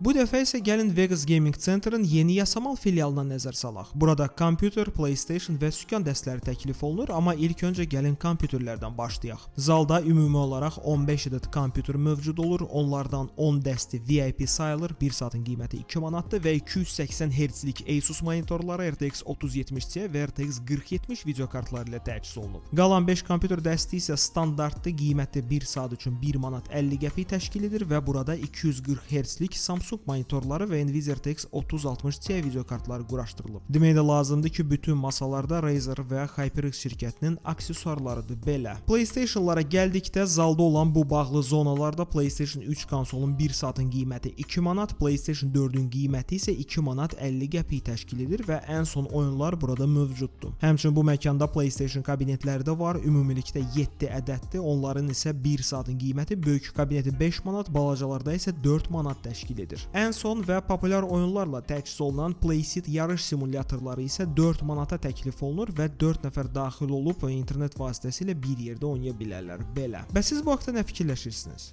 Bu dəfə isə gəlin Vegas Gaming Center-ın yeni Yasamal filialına nəzər salaq. Burada kompüter, PlayStation və sükan dəstləri təklif olunur, amma ilk öncə gəlin kompüterlərdən başlayaq. Zalda ümumi olaraq 15 ədəd kompüter mövcud olur. Onlardan 10 dəsti VIP sayılır. 1 saatın qiyməti 2 manatdır və 280 Hz-lik Asus monitorları RTX 3070 Ti və RTX 4070 video kartları ilə təchiz olunub. Qalan 5 kompüter dəsti isə standartdır. Qiyməti 1 saat üçün 1 manat 50 qəpik təşkil edir və burada 240 Hz-lik Samsung monitorları və Nvidia RTX 3060 Ti video kartları quraşdırılıb. Demək də lazımdır ki, bütün masalarda Razer və HyperX şirkətinin aksesuarlarıdır belə. PlayStation-lara gəldikdə, zalda olan bu bağlı zonalarda PlayStation 3 konsolun 1 saatın qiyməti 2 manat, PlayStation 4-ün qiyməti isə 2 manat 50 qəpik təşkil edir və ən son oyunlar burada mövcuddur. Həmçinin bu məkanda PlayStation kabinetləri də var. Ümumilikdə 7 ədəddir. Onların isə 1 saatın qiyməti böyük kabineti 5 manat, balacalarda isə 4 manat təşkil edir. Ən son və populyar oyunlarla təchiz olunan Playseat yarış simulyatorları isə 4 manata təklif olunur və 4 nəfər daxil olub internet vasitəsilə bir yerdə oynaya bilərlər belə. Bəs siz bu haqda nə fikirləşirsiniz?